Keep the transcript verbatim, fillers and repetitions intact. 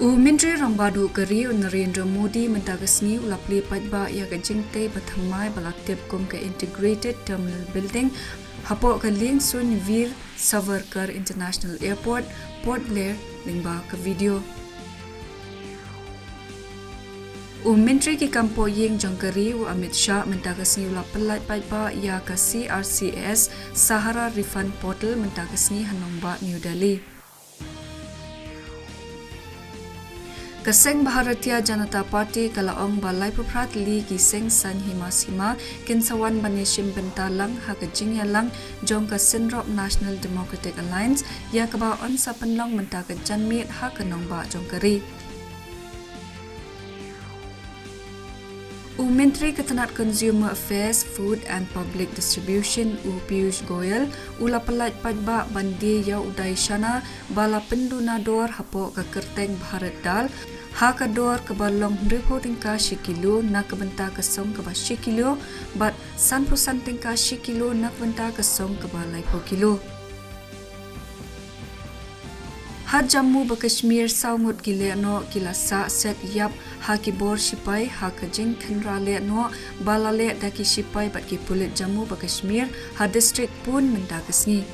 U Myntri Rangbah Duh ka ri u Narendra Modi mynta ka sngi u la plie paidbah ïa ka jingtei ba thymmai ba la tip kum ka Integrated Terminal Building hapoh ka lieng suiñ Veer Savarkar International Airport, Port Blair, lyngba ka video. U Myntri ki kam pohïing jong ka ri u Amit Shah mynta ka sngi u la pyllait paidbah ïa ka C R C S Sahara Refund Portal mynta ka sngi ha nongbah New Delhi. Ka seng Bharatiya Janata Party ka la ong ba laiphew phra tylli ki seng saiñ hima sima kin sa wan ban ïashim bynta lang ha ka jingïalang jong ka Synrop National Democratic Alliance ïa kaba yn sa pynlong mynta ka janmiet ha ka nongbah jong ka ri. U Myntri ka tnat Consumer Affairs, Food and Public Distribution u Piyush Goyal u la pyllait paidbah ban die ïa u dai shana ba la pynduna dor hapoh ka kyrteng Bharat Dal ha ka dor kaba long hynriewphew tyngka shi kilo na ka bynta ka song kaba shi kilo bad sanphew san tyngka shi kilo na ka bynta ka song kaba laiphew kilo. Ha Jammu ba Kashmir saw ngut ki lehnoh ki la sah set ïap ha ki bor shipai ha ka jingkhynra lehnoh ba la leh da ki shipai bad ki pulit Jammu ba Kashmir ha district Poonch mynta ka sngi.